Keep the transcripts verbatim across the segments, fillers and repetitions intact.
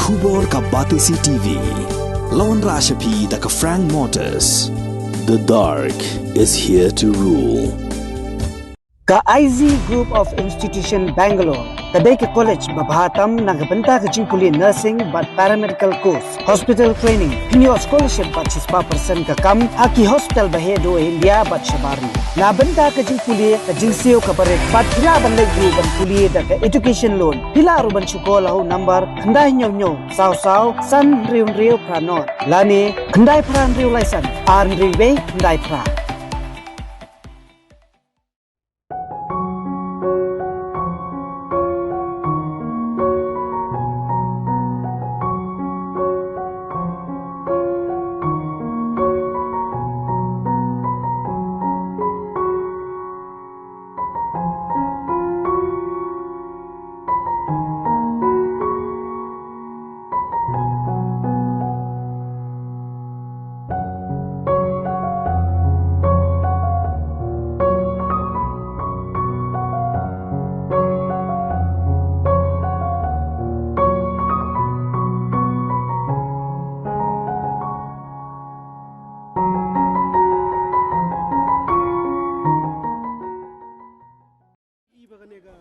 Khubor ka Batesi T V. Lawan Rashapi da ka Frank Motors. The dark is here to rule. Ka I Z Group of Institution Bangalore ka dei ka college ba bha tam na ka bynta ka jingpule nursing bad paramedical course, hospital training, pynïoh scholarship bad shispah percent ka kam ha ki hospital ba heh duh ha India bad shabar ri. Na bynta ka jingpule ka jingsiew ka barit bad phi lah ban leit ruh ban pule da ka education loan. Phi lah ruh ban shu call ha u number khyndai hynñiew hynñiew saw saw san hynriew hynriew phra nod lane khyndai phra hynriew lai san ar hynriew wei khyndai phra.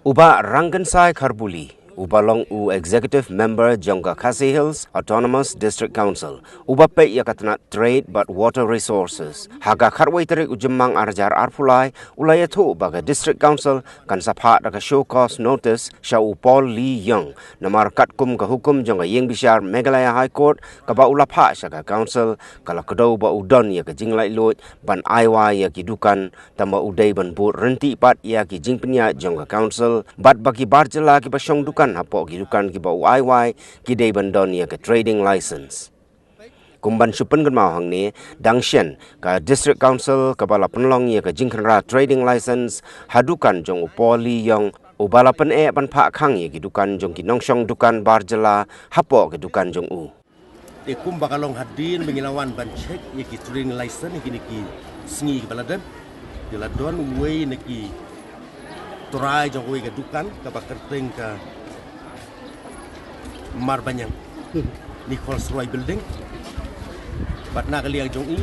U Bah Rangkynsai Kharbuli, uba long u Executive Member jong ka Khasi Hills Autonomous District Council, uba peit ïa ka tnat Trade bad Water Resources, ha ka khatwei tarik u Jymmang ar hajar arphew lai, u la ïathuh ba ka District Council kan sa phah da ka show cause notice sha u Paul Lee Yong, namar katkum ka hukum jong ka ïing bishar Meghalaya High Court kaba u la phah sha ka Council, ka la kdew ba u don ïa ka jinglaitluid ban ai wai ïa ki dukan, tangba u dei ban bud ryntih pat ïa ki jingpynïaid jong ka Council, bad ba ki bar jylla kiba shong dukan hapoh ki dukan kiba u ai wai ki dei ban don ïa ka trading license. Kum ban shu pynkynmaw hangne, dang shen ka District Council kaba la pynlong ïa ka jingkhynra trading license ha dukan jong u Paul Lee Yong, uba la pyneh ban phah khang ïa ki dukan jong ki nongshong dukan bar jylla hapoh ki dukan jong u. Te kumba ka long hadien ba ngi la wan ban check ïa ki trading license ïa kine ki sngi kiba la dep, te la don uwei na ki trai jong uwei ka dukan kaba kyrteng ka Marbaniang Nichols Roy Building. Bad na ka liang jong i,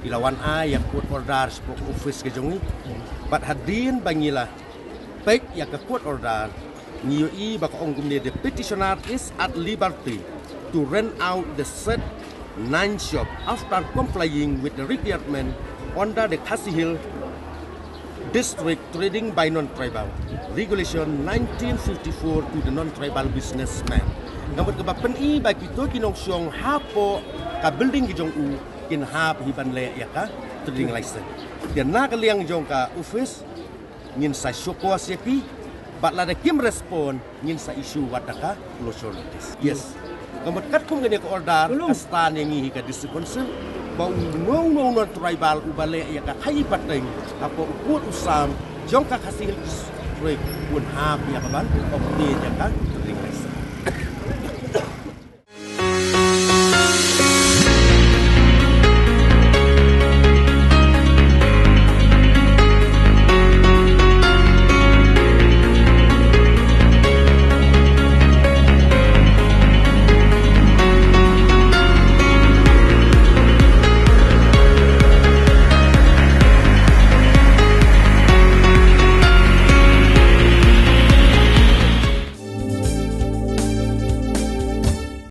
i la wan ai ïa court order shapoh office ka jong i. Bad hadien ba ngi la peit ïa ka court order, ngi ïohi ba ka ong kumne: "The petitioner is at liberty to rent out the said nine shop after complying with the requirement under the Khasi Hill District Trading by Non-Tribal Regulation nineteen fifty-four to the non-tribal businessman." Ka mut kaba pyni ba kito ki nongshong hapoh ka building ki jong u kin hap hi ban leh ïa ka trading license. Te na ka liang jong ka office ngin sa show cause ïa ki, bad lada kim respond ngin sa issue wat da ka closure notice. Yes. Ka mut katkum kane ka order, ka stad ïa ngi hi ka District Council ba uno uno u non-tribal uba leh ïa ka khaïi pateng hapoh u pud u sam jong ka Khasi Hills District un hap ïa ka ban obtain ïa ka